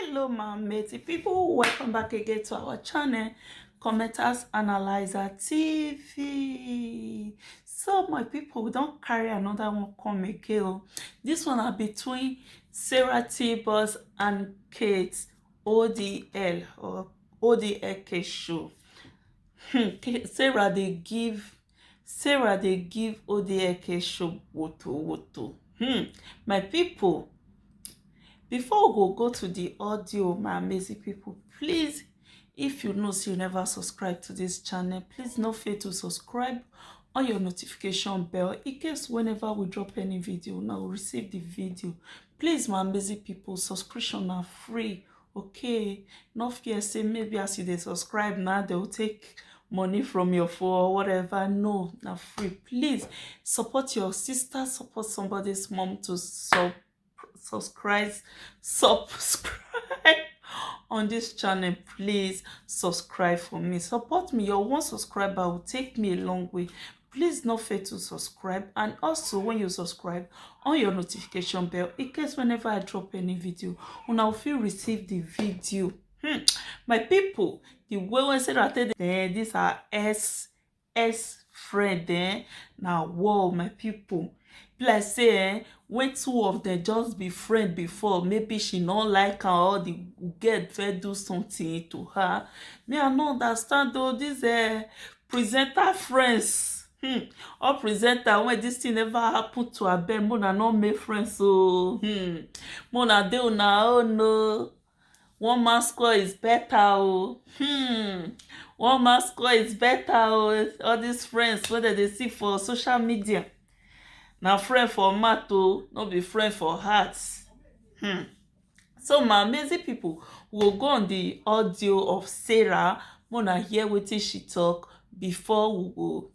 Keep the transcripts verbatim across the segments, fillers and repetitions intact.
Hello, my amazing people. Welcome back again to our channel, Commenters Analyzer T V. So, my people, we don carry another one come again o. This one na between Sarah T-Boss and Kate O D L or O D L K show. Hmm, Sarah dey give Sarah dey give O D L K show woto woto. Hmm, my people, before we go go to the audio, my amazing people, please, if you know say you never subscribe to this channel, please no fail to subscribe on your notification bell in case whenever we drop any video, una go receive the video. Please, my amazing people, subscription na free, okay? No fear say maybe as you dey subscribe now, they will take money from your phone or whatever. No, na free. Please support your sister, support somebody's mom to sub subscribe subscribe on this channel. Please subscribe for me, support me. Your one subscriber will take me a long way. Please no fail to subscribe, and also when you subscribe, on your notification bell in case whenever I drop any video, una will fit receive the video. Hmm. My people, the way wey Sarah take dey, eh, these are ex ex friend, eh, na war, my people. Be like say, eh, when two of them just be friend before, maybe she no like am or the girl fit do something to her. Me, I no understand though, this, eh, presenter friends. Hmm. All presenter, when this thing never happen to her, abeg, make una no make friends o. Hmm. Make una dey una own o. One man score is better o. Hmm. One man score is better o. All these friends wey dem dey see for social media, na friend for mouth o, no be friend for heart. Hmm. So, my amazing people, we go go on the audio of Sarah. Make una hear wetin she talk before we go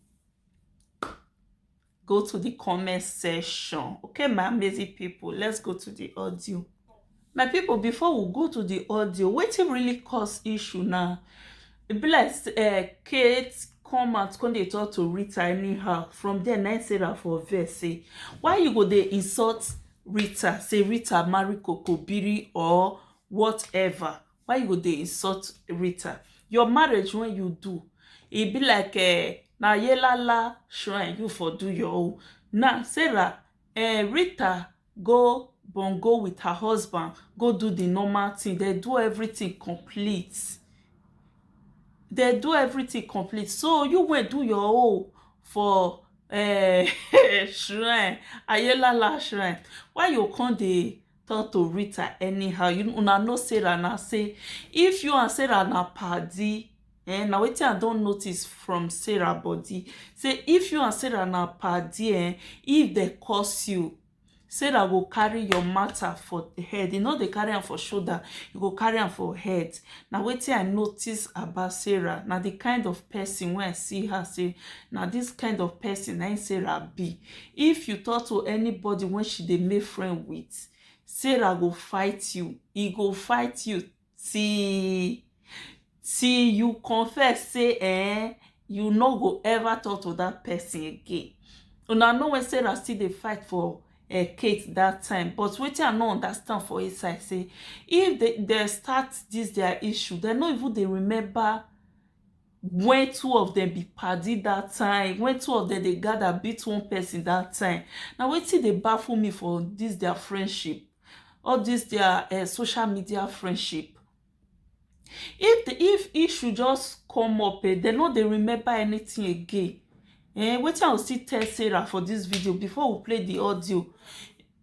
go to the comment section. Okay, my amazing people, let's go to the audio. My people, before we go to the audio, wetin really cause issue now? E be like, eh, Kate come out, come dey talk to Rita anyhow. From there, na Sarah for vex say, "Why you go dey insult Rita? Say Rita marry Kokobiri or whatever. Why you go dey insult Rita? Your marriage when you do, e be like, eh, na Ayelala shrine you for do your own." Now, Sarah, eh, Rita go bongo with her husband, go do the normal thing. They do everything complete. They do everything complete. So you wey do your own for, eh, shrine, Ayelala shrine. Why you come dey talk to Rita anyhow? You, una know Sarah na say, if you and Sarah na padi, eh, na wetin I don notice from Sarah body. Say if you and Sarah na padi, eh, if they curse you, Sarah go carry your matter for head. You know they carry am for shoulder, you go carry am for head. Na wetin I notice about Sarah. Na the kind of person when I see her, say, na this kind of person na im Sarah be. If you talk to anybody when she dey make friend with, Sarah go fight you. He go fight you till till you confess say, eh, you no go ever talk to that person again. Una know when Sarah still dey fight for, eh, Kate that time, but wetin I no understand for inside say, if they, they start this their issue, they no even dey remember when two of them be padi that time, when two of them dey gather beat one person that time. Na wetin dey baffle me for this their friendship, all this their, eh, social media friendship. If the, if issue just come up, eh, they no dey remember anything again. Eh, wetin I go still tell Sarah for this video before we play the audio?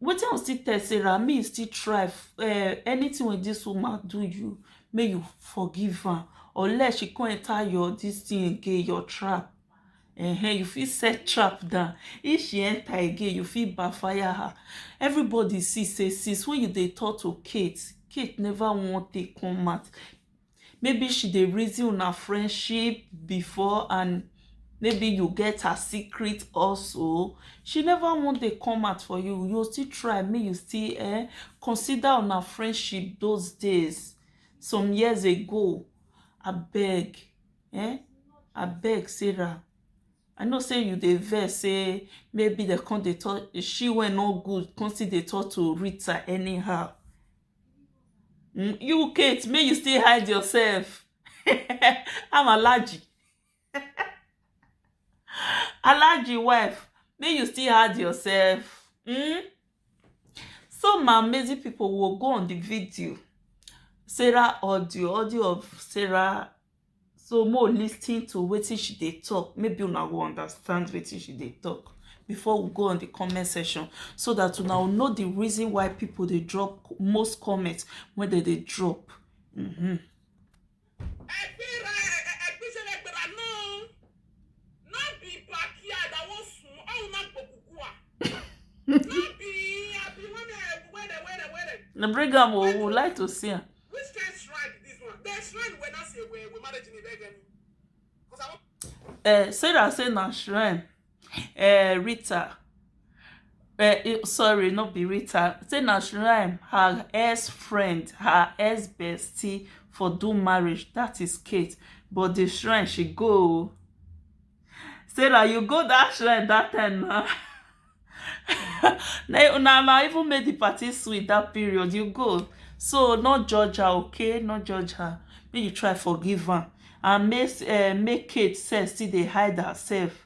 Wetin I go still tell Sarah? Me still try, eh, anything wey this woman do you, make you forgive am. Unless she come enter your this thing again, your trap. Ehen, you fit set trap down. If she enter again, you fit backfire her. Everybody see say since when you dey talk to Kate, Kate never wan take come out. Maybe she dey reason una friendship before, and maybe you get her secret also. She never wan dey come out for you. You still try, make you still, eh, consider una friendship those days, some years ago. Abeg, eh, abeg, Sarah. I know say you dey vex say maybe they come dey talk, she wey no good, come still dey talk to Rita anyhow. Mm, you, Kate, make you still hide yourself. I'm allergic. Allergy wife, make you still hide yourself. Mm? So, my amazing people, will go on the video. Sarah audio, audio of Sarah. So, more listening to wetin she dey talk. Maybe una go understand wetin she dey talk before we go on the comment section, so that una will know the reason why people dey drop most comments when they dey drop. Mm-hmm. Ẹgbẹ́ra ẹgbẹ́sẹ̀lẹ̀ gbẹ̀rà náà. No be backyard, I wan sun. How una go kukua? No be, I be one, eh, where, where, where? Na bring am o, we would like to see am. Which kind shrine be this one? The shrine wey na say we, we marriage in Ebegani. Because I want Eh, Sarah say na shrine. Eh, Rita. Eh, eh, sorry, no be Rita. Say na shrine. Her ex friend, her ex bestie for do marriage. That is Kate. But the shrine she go. Sarah, you go that shrine that time now. Na, na, na even make the party sweet that period. You go. So no judge her, okay? No judge her. Make you try forgive her. And make, uh, make Kate sef still dey hide herself.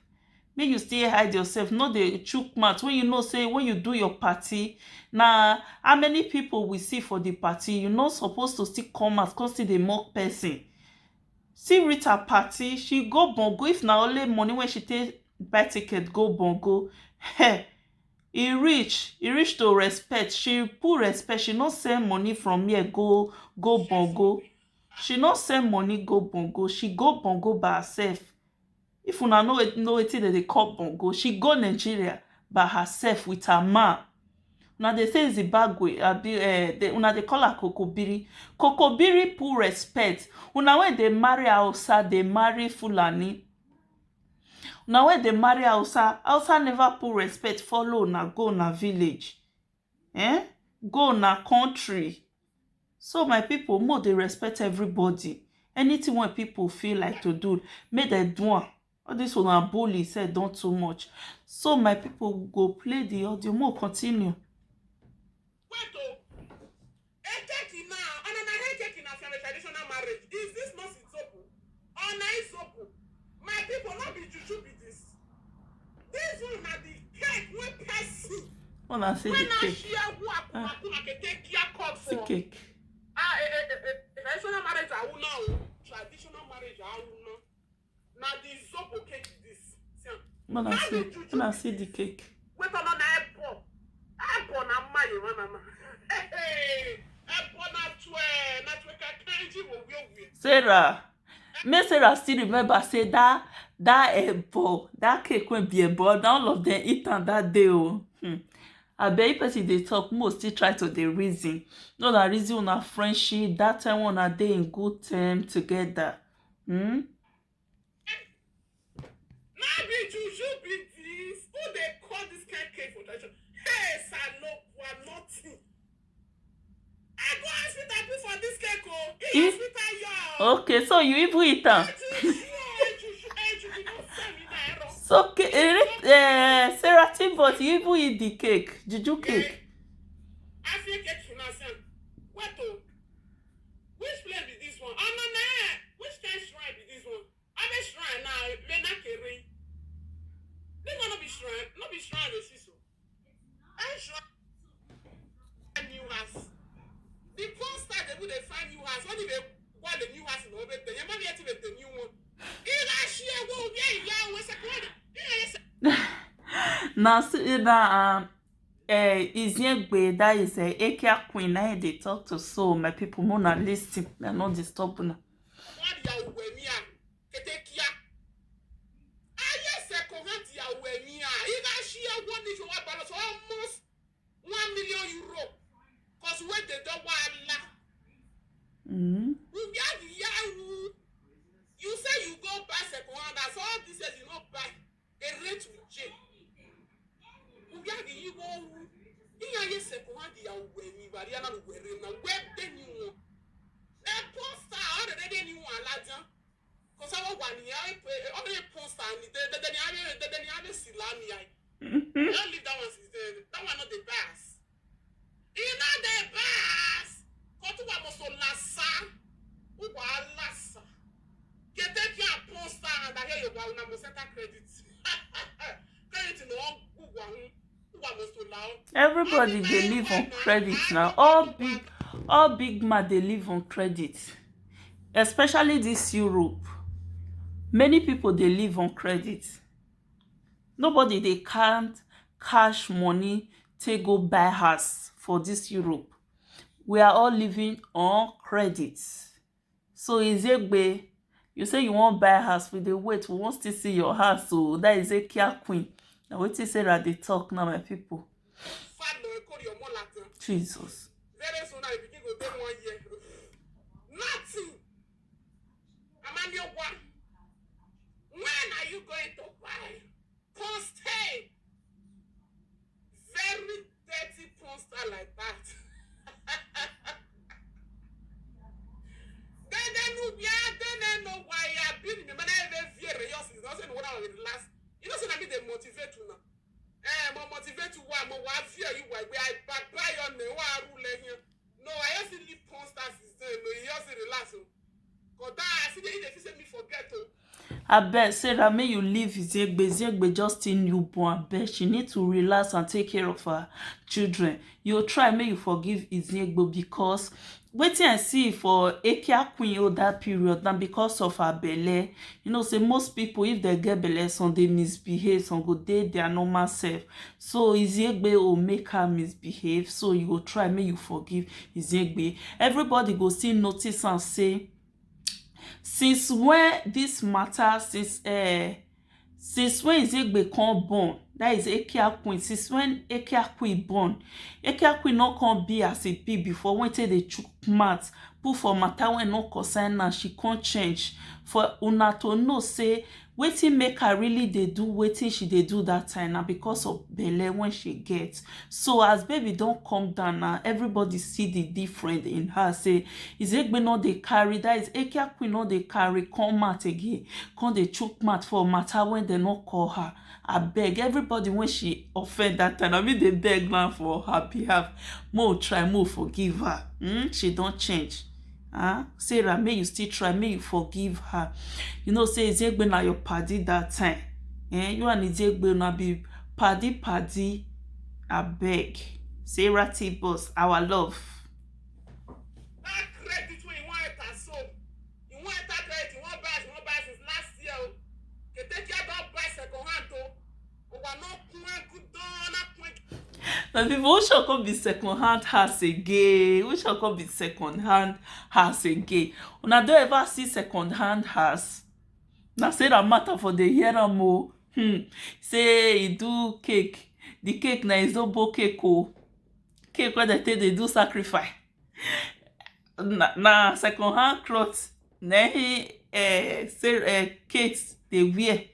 Make you still hide yourself. No dey chook mouth when you know say when you do your party, na how many people we see for the party, you no suppose to still come out, come still dey mock person. See Rita party, she go bongo. If na only money when she take buy ticket go bongo, hey, e reach, e reach to respect. She put respect. She no send money from here go, go bongo. She no send money go bongo. She go bongo by herself. If una know wet-, know wetin dem dey call bongo, she go Nigeria by herself with her man. Una dey say Zimbabwe, abi, eh, dey, una dey call her Kokobiri. Kokobiri put respect. Una wey dey marry Hausa, dey marry Fulani. Una wey dey marry Hausa, Hausa never put respect, follow una go una village. Eh? Go una country. So my people, mo dey respect everybody. Anything wey people feel like to do, make dem do am. All this una bully sef don too much. So my people, we go play the audio. Mo continue. Wait o. A cake now. And na hair cake na from a traditional marriage. Is this not Izobo? Or na Izobo? My people, no be juju be this. This one na the cake wey person Una see the wey na cake. Shia who akuma akuma can take care call See for. Cake. Ah, eh, eh, eh, eh, traditional marriage, I will know. Traditional marriage, I will know. Na the Zobo cake this. See am. Una Na see, the juju una be see the this. Cake. Wait, no, na ebo. Ebo na mma, you want mama. Hey, ebo na twe, na twe ka kanji wo wie wie. Sarah, make Sarah still remember say that, that ebo, that cake wey be ebo, na all of them eat am that day o. Hmm. Abeg, if person dey talk, mo still try to dey reason. No na reason una friendship, that time una dey in good term together. Hmm? Na be juju be this. Who dey call this kind cake for tradition? Hey, Salokwa, nothing. I go hospital put for this cake o. He If- hospital yo. Okay, so you even eat am. Juju, eh, juju, eh, juju, no send me na error. So, okay, eh, eh, Sarah Timbot, you even eat the cake, juju cake. I feel cake to myself. What o? Which place be this one? Ah, no, no. Which kind shrine be this one? I be shrine now. Lena Kere. This one no be shrine. No be shrine, dey see so. I shrine. New house. The poor star dey go dey find new house. When they buy the new house, no be the, you might get the new one. He got share go where you are, where's the one? Na see na, um, eh, Iziegbe, that is, eh, Ekia Queen, na him dey talk to. So my people, mo na listen, I no disturb una. Wadi ya uwe mi a, kete kia. Aye, second hand ya uwe mi a. He got share one is one balance almost one million euro. 'Cause when they don't want la, Mm. we have the yahoo. You say you go buy second hand, that's all this is you no buy. A rate with J. Ubiagi Igbo wu. Ihe anyị sekọ ha dị ya uwe mi bari ya na uwe re na web de ni wọn. E posta ọ dị de ni wọn alajan. Ko sa wa ni ya e pe ọ de posta ni de de ni a de de ni a de silami ai. Don't leave that one since then. That one not the best. E not the best. Ko tu wa mo Everybody dey live on credit now. All big, all big man dey live on credit, especially this Europe. Many people dey live on credit. Nobody dey count cash money take go buy house for this Europe. We are all living on credit. So Izegbe, you say you wan buy house, we dey wait, we wan still see your house. So that Ezekiel queen, na wetin Sarah dey talk now, my people. Jesus. Very soon I begin go dey one year. Nothing. Amamiokwa, when are you going to buy? Post, hey! Very dirty poster like that. Then they know where, then they know why I been in the man every fear. Yes, it's not saying what I will last. You know, so I mean they motivate you now. Eh, mo motivate you, why mo wa fear you, why we are bad by your name, why I rule here. No, I just leave posters is there. No, you just relax. Oh. Cause that I see they, they say me forget. Oh. Abeg, Sarah, make you leave Izegbe. Izegbe just still newborn. Abeg, she need to relax and take care of her children. You try make you forgive Izegbe, because wetin I see for Ekia Queen old that period na because of her belle. You know say most people, if they get belle, some dey misbehave, some go dey their normal self. So Izegbe o make her misbehave. So you go try make you forgive Izegbe. Everybody go still notice and say, since when this matter, since uh, since when Izegbe come born, that is Ekia Queen, since when Ekia Queen born, Ekia Queen not come be as e be before, when take dey chook mouth, put for matter when no concern am, she come change. For una to know say wetin make her really dey do wetin she dey do that time na because of belle when she get. So as baby don come down now, everybody see the difference in her. Say Izegbe no dey carry, that is Ekia Queen no dey carry come out again, come dey chook mouth for matter when they no call her. Abeg, everybody when she offend that time, I mean, they beg now for her behalf. Mo try, mo forgive her. Hmm? She don't change. Huh? Sarah, may you still try, may you forgive her. You know, say Izegbe na your paddy that time. Eh? You and Izegbe na be paddy paddy. Abeg. Sarah T Boss, our love. That credit when you want it so. You want that credit, you want buy, you want buy since last year. Oh. They take care of buy second hand. Oh. But we're not quite good done, not quite. Now, people, who shall come be second hand house again? Who shall come be second hand house again? Una don ever see second hand house? Na say that matter for the year am o. Hmm. Say e do cake. The cake na Izobo cake o. Cake wey dem take dey do sacrifice. Na, na second hand cloth na he, eh, say, eh, Kate dey wear.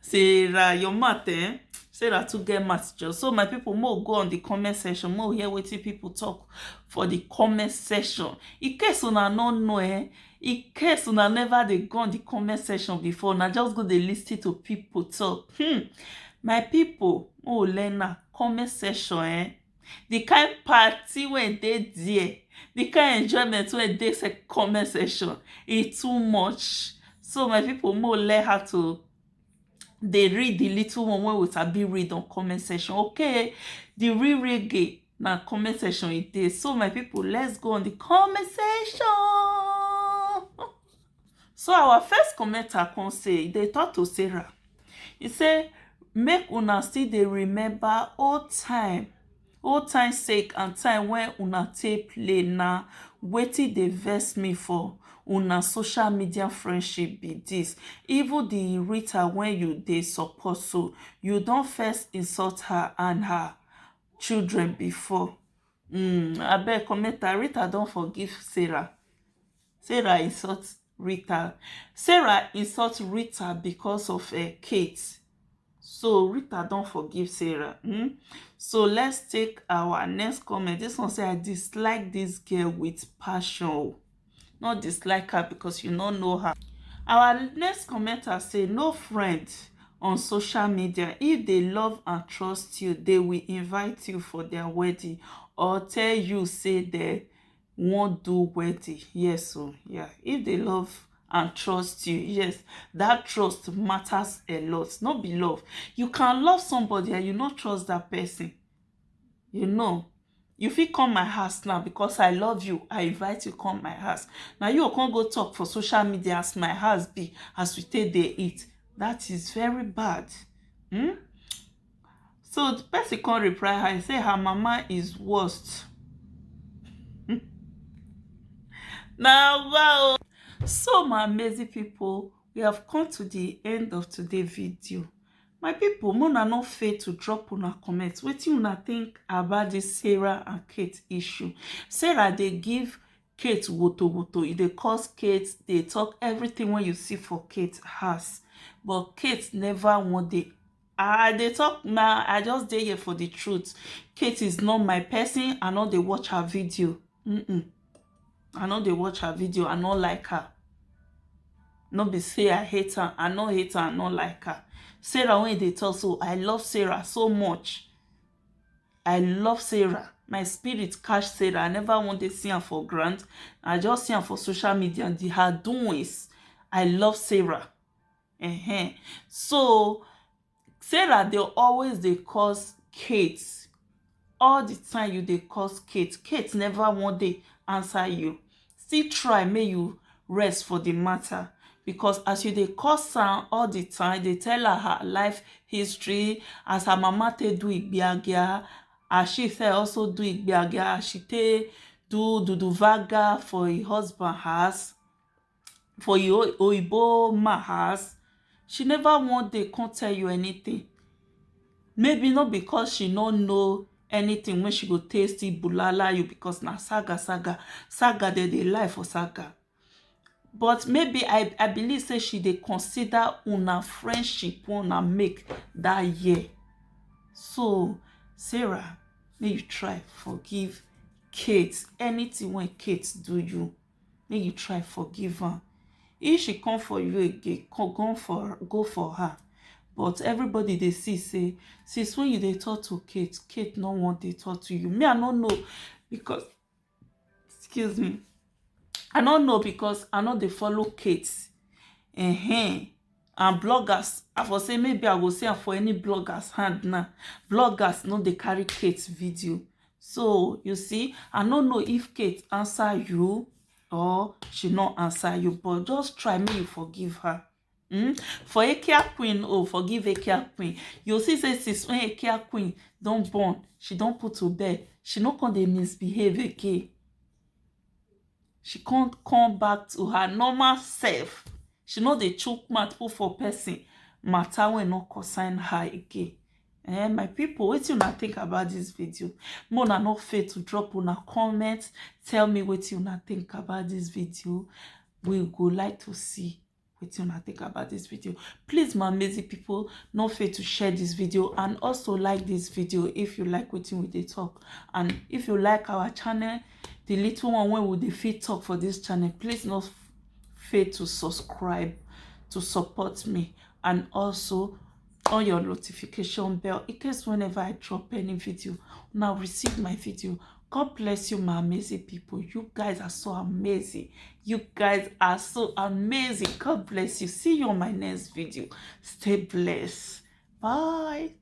Sarah, your mouth, eh? Sarah too get mouth just. So my people, mo go on the comment section, mo hear wetin people talk for the comment section. In case una no know, eh? In case una never dey go on the comment section before, una just go dey listen to people talk. Hmm. My people, mo learn na comment section, eh? The kind party wey dey there, the kind enjoyment wey dey se-, comment section, e too much. So my people, mo learn how to dey read the little one wey we sabi read on comment section. Okay, the real reggae na comment section e dey. So my people, let's go on the comment section. So our first commenter come say, e dey talk to Sarah. E say, make una still dey remember old time, old time sake and time when una take play, na wetin dey vex me for una social media friendship be this. Even the Rita when you dey support, so you don first insult her and her children before. Mm, abeg, commenter, Rita don forgive Sarah. Sarah insult Rita. Sarah insult Rita because of, eh, Kate. So Rita don forgive Sarah. Hmm? So let's take our next comment. This one say, I dislike this girl with passion. Not dislike her because you no know her. Our next commenter say, no friend on social media, if they love and trust you, they will invite you for their wedding or tell you say they won't do wedding. Yes, so yeah, if they love and trust you, yes, that trust matters a lot. Not be love. You can love somebody and you not trust that person. You know, you fit come my house now because I love you. I invite you come my house. Now you come go talk for social media as my house be, as we take dey eat. That is very bad. Hmm? So the person come reply her and say her mama is worst. Now, wow. So, my amazing people, we have come to the end of today's video. My people, make una no fail to drop una comment. Wetin una think about this Sarah and Kate issue? Sarah dey give Kate woto woto. E dey curse Kate, dey talk everything wey you see for Kate house. But Kate never one day. I dey talk now, I just dey here for the truth. Kate is not my person. I no dey watch her video. Mm-mm. I no dey watch her video. I no like her. No be say I hate her. I no hate her. I no like her. Sarah, when they talk so, I love Sarah so much. I love Sarah. My spirit catch Sarah. I never want to see her for ground. I just see her for social media. The her doings. I love Sarah. Uh-huh. So Sarah dey always dey curse Kate. All the time you dey curse Kate. Kate never one day answer you. Still try make you rest for the matter, because as you dey curse am all the time, dey tell her her life history, as her mama take do igbiagia, as she sef also do igbiagia, as she take do duduvaga for her husband house, for your oyibo ma house, she never one day come tell you anything. Maybe not because she no know anything when she go taste it, bulala you, because na saga, saga, saga, they dey lie for saga. But maybe I, I believe say she dey consider una friendship wey una make that year. So, Sarah, make you try forgive Kate. Anything when Kate do you, make you try forgive am. If she come for you again, come, come for, go for her. But everybody dey see say, since when you dey talk to Kate, Kate no want dey talk to you. Me, I no know, because, excuse me, I no know, because I no dey follow Kate. Uh-huh. And bloggers, I for say maybe I go say am for any bloggers hand now. Bloggers no dey carry Kate video. So you see, I no know if Kate answer you or she no answer you, but just try make you forgive her. Hmm? For Ekia Queen, oh, forgive Ekia Queen. You see say since when Ekia Queen don born, she don put to bed. She no come dey misbehave again. She can't come back to her normal self. She no dey chook mouth put for person matter wey no concern her again. Eh, my people, wetin una think about this video? Make una no fail to drop una comment. Tell me wetin una think about this video. We go like to see wetin una think about this video. Please, my amazing people, no fail to share this video and also like this video if you like wetin we dey talk. And if you like our channel, the little one wey we dey fit talk for this channel, please no f-, fail to subscribe to support me, and also on your notification bell in case whenever I drop any video, now receive my video. God bless you, my amazing people. You guys are so amazing. You guys are so amazing. God bless you. See you on my next video. Stay blessed. Bye.